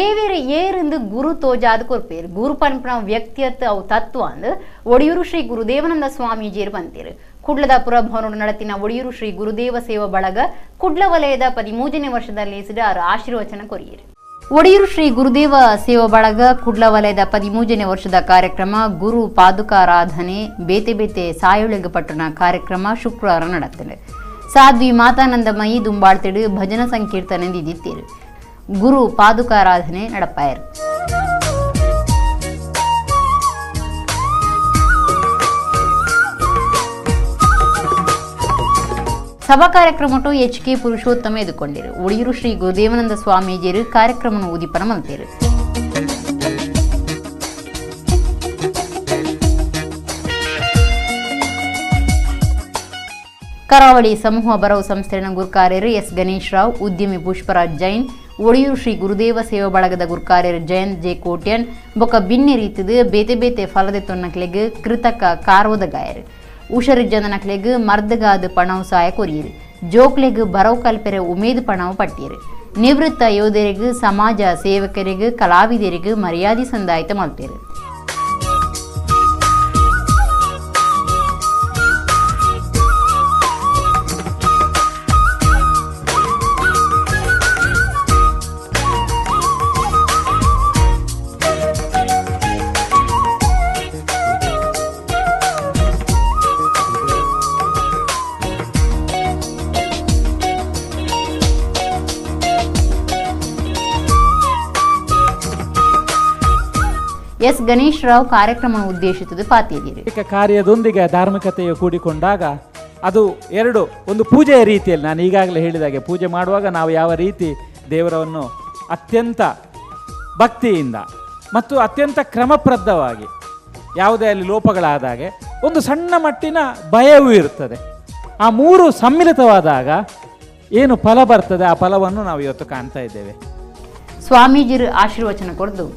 ದೇವೇರು ಏರಿಂದು ಗುರು ತೋಜಾದ ಕೊರ್ಪೇರು ಗುರು ಪನ್ಪುನ ವ್ಯಕ್ತಿಯತ್ ಅವು ತತ್ವ ಅಂದು ಒಡಿಯೂರು ಶ್ರೀ ಗುರುದೇವಾನಂದ ಸ್ವಾಮೀಜಿಯರು ಬಂತೀರು. ಕುಡ್ಲದ ಪುರಭವನೋಡು ನಡತಿನ ಒಡಿಯೂರು ಶ್ರೀ ಗುರುದೇವ ಸೇವಾ ಬಳಗ ಕುಡ್ಲ ವಲಯದ 13ನೇ ವರ್ಷದಲ್ಲಿ ಸಿಡಾರು ಆಶೀರ್ವಚನ ಕೊರಿಯರು. ಒಡಿಯೂರು ಶ್ರೀ ಗುರುದೇವ ಸೇವಾ ಬಳಗ ಕುಡ್ಲ ವಲಯದ 13ನೇ ವರ್ಷದ ಕಾರ್ಯಕ್ರಮ ಗುರು ಪಾದುಕಾರಾಧನೆ ಬೇತೆ ಬೇತೆ ಸಾಯುಳಿಗ ಪಟ್ಟಣ ಕಾರ್ಯಕ್ರಮ ಶುಕ್ರವಾರ ನಡತ್ತದೆ. ಸಾಧ್ವಿ ಮಾತಾನಂದಮಯಿ ದುಂಬಾಳ್ತಿಡು ಭಜನ ಸಂಕೀರ್ತನೆ ದಿದ್ದಿತ್ತೀರು. ಗುರು ಪಾದುಕಾರಾಧನೆ ನಡಪಾಯರು. ಸಭಾ ಕಾರ್ಯಕ್ರಮಟು ಎಚ್ ಕೆ ಪುರುಷೋತ್ತಮ ಎದುಕೊಂಡಿರು. ಒಡಿಯೂರು ಶ್ರೀ ಗುರುದೇವಾನಂದ ಸ್ವಾಮೀಜಿಯರು ಕಾರ್ಯಕ್ರಮ ಉದೀಪನ ಮಲ್ತೇರು. ಕರಾವಳಿ ಸಮೂಹ ಬರವು ಸಂಸ್ಥೆಯ ಗುರುಕಾರ್ಯರು ಎಸ್ ಗಣೇಶ್ ರಾವ್, ಉದ್ಯಮಿ ಪುಷ್ಪರಾಜ್ ಜೈನ್, ಒಡಿಯೂರು ಶ್ರೀ ಗುರುದೇವ ಸೇವಾ ಬಳಗದ ಗುರುಕಾರ್ಯರು ಜಯಂತ್ ಜೆ ಕೋಟ್ಯನ್ ಬೊಕ್ಕ ಬಿನ್ನೆ ರೀತಿದು ಬೇತೆ ಬೇತೆ ಫಲದೆ ತೊನ್ನಕ್ಲೆಗ್ ಕೃತಕ ಕಾರ್ವದ ಗಾಯರು. ಉಷರಿಜ್ಜನ ನಕ್ಲೆಗ್ ಮರ್ದಗಾದ ಪಣವು ಸಾಯ ಕೊರಿಯರು. ಜೋಕ್ಲೆಗ್ ಬರವು ಕಲ್ಪೆರೆ ಉಮೇದು ಪಣವು ಪಟ್ಟಿಯರು. ನಿವೃತ್ತ ಯೋಧರಿಗೆ ಸಮಾಜ ಸೇವಕರಿಗೆ ಕಲಾವಿದರಿಗೆ ಮರ್ಯಾದೆ ಸಂದಾಯಿತ ಮಲ್ತೇರು. ಎಸ್ ಗಣೇಶ್ ರಾವ್ ಕಾರ್ಯಕ್ರಮ ಉದ್ದೇಶಿಸಿದ ಪಾತಿಯಲ್ಲಿರಿ. ಕಾರ್ಯದೊಂದಿಗೆ ಧಾರ್ಮಿಕತೆಯು ಕೂಡಿಕೊಂಡಾಗ ಅದು ಎರಡು ಒಂದು ಪೂಜೆಯ ರೀತಿಯಲ್ಲಿ, ನಾನು ಈಗಾಗಲೇ ಹೇಳಿದಾಗೆ ಪೂಜೆ ಮಾಡುವಾಗ ನಾವು ಯಾವ ರೀತಿ ದೇವರವನ್ನು ಅತ್ಯಂತ ಭಕ್ತಿಯಿಂದ ಮತ್ತು ಅತ್ಯಂತ ಕ್ರಮಬದ್ಧವಾಗಿ ಯಾವುದೇ ಅಲ್ಲಿ ಲೋಪಗಳಾದಾಗೆ ಒಂದು ಸಣ್ಣ ಮಟ್ಟಿನ ಭಯವೂ ಇರ್ತದೆ. ಆ ಮೂರು ಸಮ್ಮಿಳಿತವಾದಾಗ ಏನು ಫಲ ಬರ್ತದೆ, ಆ ಫಲವನ್ನು ನಾವು ಇವತ್ತು ಕಾಣ್ತಾ ಇದ್ದೇವೆ. ಸ್ವಾಮೀಜಿರು ಆಶೀರ್ವಚನ ಕೊಡ್ದು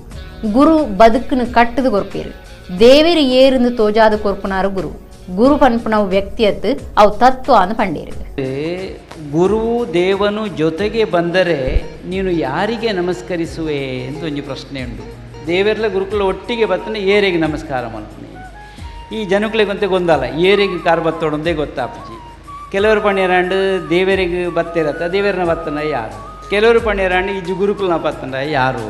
ಗುರು ಬದುಕನ್ನು ಕಟ್ಟದು ಕೊರ್ಪೇರು. ದೇವೇರು ಏರಿಂದು ತೋಜಾದ ಕೊರ್ಪುನಾರು ಗುರು. ಗುರು ಪನ್ಪುನವು ವ್ಯಕ್ತಿಯತ್ತು ಅವು ತತ್ವ ಅನ್ನು ಪಂಡೇರು. ಗುರು ದೇವನು ಜೊತೆಗೆ ಬಂದರೆ ನೀನು ಯಾರಿಗೆ ನಮಸ್ಕರಿಸುವೆ ಅಂತ ಒಂದು ಪ್ರಶ್ನೆ ಉಂಟು. ದೇವರೆಲ್ಲ ಗುರುಕುಲ ಒಟ್ಟಿಗೆ ಬರ್ತಾನೆ, ಏರಿಗೆ ನಮಸ್ಕಾರ ಮಾಡ್ತಾನೆ. ಈ ಜನಗಳಿಗೆ ಗೊಂದಲ, ಏರಿಗೆ ಕಾರ್ ಬತ್ತೋಡಂದೇ ಗೊತ್ತಾಪಜಿ. ಕೆಲವರು ಪಣ್ಯರಾಂಡು ದೇವರಿಗೆ ಬತ್ತಿರತ್ತ ದೇವರನ್ನ ಬತ್ತನ ಯಾರು, ಕೆಲವರು ಪಣ್ಯರಾಂಡು ಈ ಗುರುಕುಲನ ಬತ್ತನ ಯಾರು.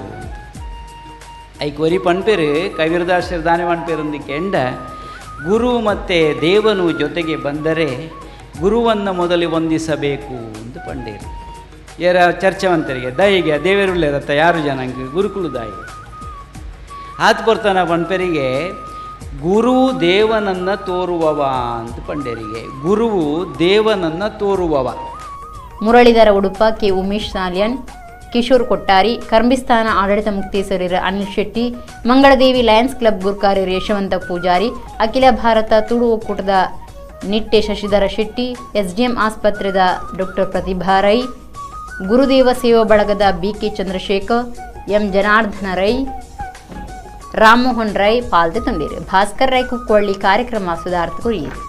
ಐಕ್ ಒರಿ ಪಣ್ಪೇರು ಕವಿರದಾಸರು ದಾನೆ ಪಣ್ಪೇರೊಂದಕ್ಕೆ ಎಂಡ ಗುರು ಮತ್ತು ದೇವನು ಜೊತೆಗೆ ಬಂದರೆ ಗುರುವನ್ನು ಮೊದಲು ವಂದಿಸಬೇಕು ಅಂತ ಪಂಡೇರು. ಏರ ಚರ್ಚೆವಂತರಿಗೆ ದಯಿಗೆ ದೇವರುಳ್ಳೇರತ್ತ ಯಾರು ಜನಾಂಗ ಗುರುಕುಲು ದಾಯಿ ಆತ ಬರ್ತಾನ ಪಣ್ಪೇರಿಗೆ ಗುರು ದೇವನನ್ನು ತೋರುವವ ಅಂತ ಪಂಡೇರಿಗೆ. ಗುರುವು ದೇವನನ್ನು ತೋರುವವ. ಮುರಳೀಧರ ಉಡುಪ, ಕೆ ಉಮೇಶ್ ಸಾಲಿಯನ್, ಕಿಶೋರ್ ಕೊಟ್ಟಾರಿ, ಕರ್ಮಿಸ್ಥಾನ ಆಡಳಿತ ಮುಕ್ತೇಸರಿರ ಅನಿಲ್ ಶೆಟ್ಟಿ, ಮಂಗಳದೇವಿ ಲಯನ್ಸ್ ಕ್ಲಬ್ ಗುರ್ಕಾರ್ಯರು ಯಶವಂತ ಪೂಜಾರಿ, ಅಖಿಲ ಭಾರತ ತುಳು ಒಕ್ಕೂಟದ ನಿಟ್ಟೆ ಶಶಿಧರ ಶೆಟ್ಟಿ, ಎಸ್ಡಿಎಂ ಆಸ್ಪತ್ರೆದ ಡಾಕ್ಟರ್ ಪ್ರತಿಭಾ ರೈ, ಗುರುದೇವ ಸೇವಾ ಬಳಗದ ಬಿಕೆ ಚಂದ್ರಶೇಖರ್, ಎಂ ಜನಾರ್ದನ ರೈ, ರಾಮಮೋಹನ್ ರೈ ಪಾಲ್ದೆ ತುಂಡಿರು. ಭಾಸ್ಕರ್ ರೈ ಕುಕ್ಕೊಳ್ಳಿ ಕಾರ್ಯಕ್ರಮ ಸುಧಾರ್ಥ ಕೊರಿಯರು.